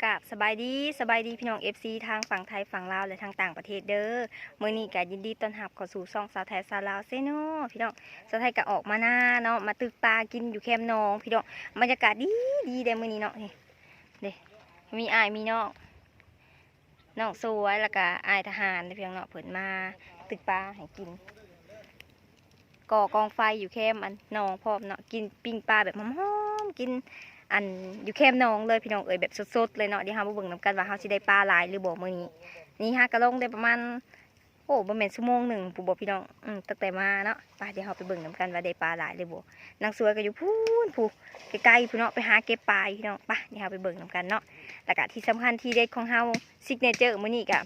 ກາບສະບາຍດີ ສະບາຍດີພີ່ນ້ອງ ເອັຟຊີ ທາງຝັ່ງໄທ ຝັ່ງລາວ ແລະ ທາງຕ່າງປະເທດເດີ. ມື້ນີ້ກໍຍິນດີຕ້ອນຮັບເຂົ້າສູ່ຊ່ອງສາວໄທ ສາວລາວ Channel ພີ່ນ້ອງ. ສາວໄທກໍອອກມານາເນາະ ມາຕຶກປາກິນຢູ່ແຄມໜອງພີ່ນ້ອງ. ບັນຍາກາດດີໆເດ້ມື້ນີ້ເນາະ. ນີ້ເດ້ ມີອ້າຍມີນ້ອງ ນ້ອງສວຍ ແລ້ວກະອ້າຍທະຫານເດ້ພີ່ນ້ອງເນາະ ເພິ່ນມາຕຶກປາໃຫ້ກິນ ກໍ່ກອງໄຟຢູ່ແຄມອັນໜອງພ້ອມເນາະ. ກິນປີ້ງປາແບບຫອມໆ ກິນອັນຢູ່ແຄມໜອງເລີຍພີ່ນ້ອງເອີຍ ແບບສົດໆເລີຍເນາະ. ດຽວເຮົາມາເບິ່ງນຳກັນວ່າເຮົາຊິໄດ້ປາຫຼາຍຫຼືບໍ່ມື້ນີ້. ນີ້ຫາກະລົງໄດ້ປະມານ ໂອ້ ບໍ່ແມ່ນຊົ່ວໂມງໜຶ່ງພຸ້ນບໍ່ພີ່ນ້ອງ ອືມ ຕັ້ງແຕ່ມາເນາະ. ໄປ ດຽວເຮົາໄປເບິ່ງນຳກັນວ່າໄດ້ປາຫຼາຍຫຼືບໍ່. ນາງສວຍກໍຢູ່ພຸ້ນ ພຸ້ນ ໄກໆພຸ້ນເນາະ ໄປຫາເກັບປາຢູ່ພີ່ນ້ອງ. ໄປ ດຽວເຮົາໄປເບິ່ງນຳກັນເນາະ. ແລ້ວກະທີ່ສຳຄັນທີ່ເດັດຂອງເຮົາ ຊິກເນເຈີມື້ນີ້ກະ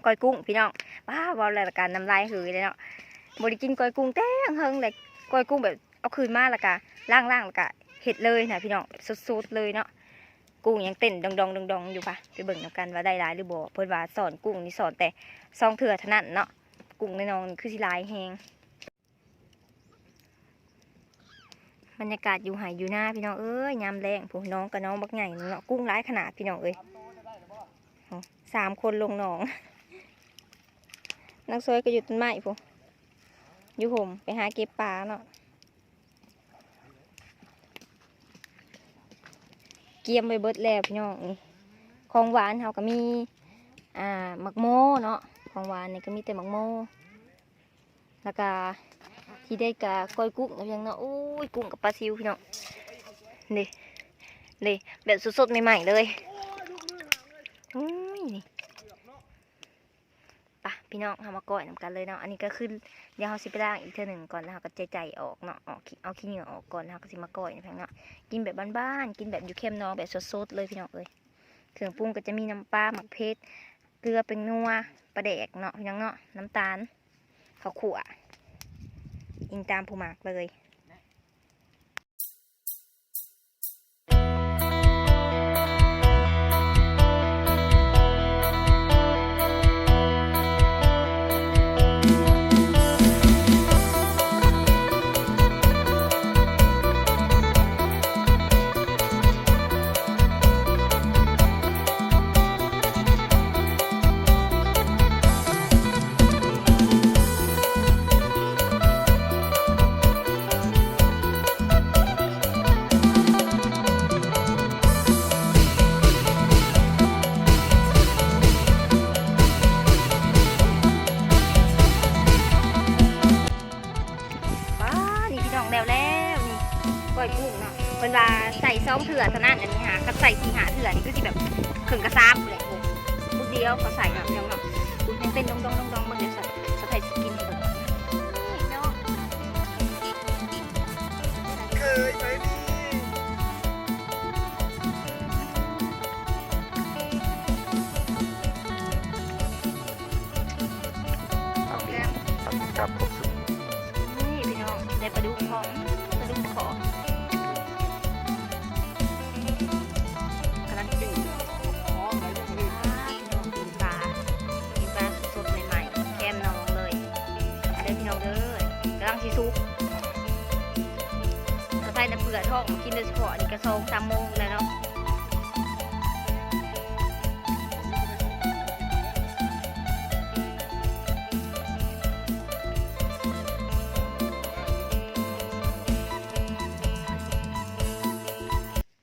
ກ້ອຍກຸ້ງພີ່ນ້ອງ. ປ້າ ເວົ້າແລ້ວກະນ້ຳລາຍເຫີຍເລີຍເນາະ. ບໍ່ໄດ້ກິນກ້ອຍກຸ້ງແຕ່ເຫິງແລ້ວ ກ້ອຍກຸ້ງແບບເອົາຄືນມາແລ້ວກະລ້າງໆ ແລ້ວກະເຮັດເລີຍນະພີ່ນ້ອງ ແບບສົດໆເລີຍເນາະ. ກຸ້ງຍັງເຕັ້ນດອງໆ ດອງໆຢູ່. ປະ ໄປເບິ່ງນຳກັນວ່າໄດ້ຫຼາຍຫຼືບໍ່. ເພິ່ນວ່າຊ້ອນກຸ້ງນີ້ຊ້ອນແຕ່ສອງເທື່ອເທົ່ານັ້ນເນາະ. ກຸ້ງໃນໜອງນີ້ຄືຊິຫຼາຍແຮງ. ບັນຍາກາດຢູ່ໄຮ່ຢູ່ນາພີ່ນ້ອງເອີຍ ຍາມແລ້ງພຸ້ນ. ໜອງກໍໜອງບັກໃຫຍ່ໜຶ່ງເນາະ ກຸ້ງຫຼາຍຂະໜາດພີ່ນ້ອງເອີຍ. ໂອ້ ສາມຄົນລົງໜອງ ນາງສວຍກໍຢູ່ຕົ້ນໄມ້ພຸ້ນ ຢູ່ຮົ່ມ ໄປຫາເກັບປາເນາະ. ກຽມໄວ້ເບິດແລ້ວພີ່ນ້ອງ. ນີ້ຂອງຫວານເຮົາກໍມີ ອ່າ ໝາກໂມເນາະ ຂອງຫວານນີ້ກໍມີແຕ່ໝາກໂມ ແລ້ວກະທີ່ເດັດກະກ້ອຍກຸ້ງນະພີ່ນ້ອງເນາະ. ໂອ້ຍ ກຸ້ງກັບປາຊິວພີ່ນ້ອງ ນີ້ ນີ້ແບບສົດໆໃໝ່ໆເລີຍ. ໂອ້ຍ ນີ້ ປະ ພີ່ນ້ອງ ເຮົາມາກ້ອຍນຳກັນເລີຍເນາະ. ອັນນີ້ກໍຄື ດຽວເຮົາຊິໄປລ້າງອີກເທື່ອໜຶ່ງກ່ອນ ແລ້ວເຮົາກໍໄຈໆອອກເນາະ ເອົາຂີ້ ເອົາຂີ້ເຫຍື້ອອອກກ່ອນ ແລ້ວເຮົາກໍຊິມາກ້ອຍນະພີ່ນ້ອງເນາະ. ກິນແບບບ້ານໆ ກິນແບບຢູ່ແຄມໜອງ ແບບສົດໆເລີຍພີ່ນ້ອງເອີຍ. ເຄື່ອງປຸງກໍຈະມີນ້ຳປາ ໝາກເຜັດ ເກືອ ແປ້ງນົວ ປາແດກເນາະພີ່ນ້ອງເນາະ ນ້ຳຕານ ເຂົ້າຂົ້ວ ອີງຕາມຜູ້ມັກເລີຍ. ປ້າ ນີ້ພີ່ນ້ອງ ແລ້ວແລ້ວນີ້ ກ້ອຍກຸ້ງເນາະ. ເພິ່ນວ່າໃສ່ສອງເທື່ອເທົ່ານັ້ນ ອັນນີ້ຫາ ຄັນໃສ່ສີ່ຫ້າເທື່ອນີ້ຄືຊິແບບເຄິ່ງກະຊາບພຸ້ນແຫຼະ. ໂອ້ ບຶກດຽວເຂົາໃສ່ເນາະພີ່ນ້ອງເນາະ. ອຸ້ຍ ຍັງເຕັ້ນດອງໆໆໆ ເບິ່ງເດີ ສາວ ສາວໄທຊິກິນໃຫ້ເບິ່ງ. ນີ້ເນາະ ເຄີຍໄປນີ້ ປັກດິບ ປັກດິບກັບຄົບຊຸບ. ນີ້ພີ່ນ້ອງ ໄດ້ປາດຸກພ້ອມ ປາດຸກຂອບ ກຳລັງປີ້ງ. ອ່າ ພີ່ນ້ອງ ປີ້ງປາ ປີ້ງປາສົດໆໃໝ່ໆ ແຄມໜອງເລີຍ ເດີພີ່ນ້ອງເດີ. ກຳລັງຊິສຸກ ສາວໄທນະເຜື່ອທ້ອງມາກິນໂດຍສະເພາະ ອັນນີ້ກໍສອງສາມໂມງແລ້ວເນາະ.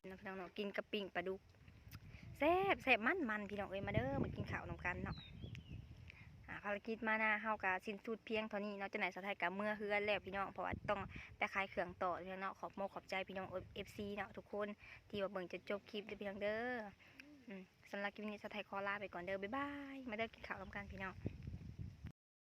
ພີ່ນ້ອງເນາະ ກິນກັບປີ້ງປາດຸກ ແຊບໆ ມັນໆ ພີ່ນ້ອງເອີຍ. ມາເດີ ມາກິນເຂົ້ານຳກັນເນາະ. ອ່າ ພາລະກິດມານາເຮົາກະສິ້ນສຸດພຽງເທົ່ານີ້ເນາະ. ຈັ່ງໃດສາວໄທກະເມືອເຮືອນແລ້ວພີ່ນ້ອງ ເພາະວ່າຕ້ອງໄປຂາຍເຄື່ອງຕໍ່ພີ່ນ້ອງເນາະ. ຂອບມົກຂອບໃຈພີ່ນ້ອງ ເອັຟຊີ ເນາະ ທຸກຄົນທີ່ວ່າເບິ່ງຈົນຈົບຄລິບເດີພີ່ນ້ອງເດີ. ອືມ ສຳລັບຄລິບນີ້ສາວໄທຂໍລາໄປກ່ອນເດີ ບາຍບາຍ. ມາເດີ ກິນເຂົ້ານຳກັນພີ່ນ້ອງ.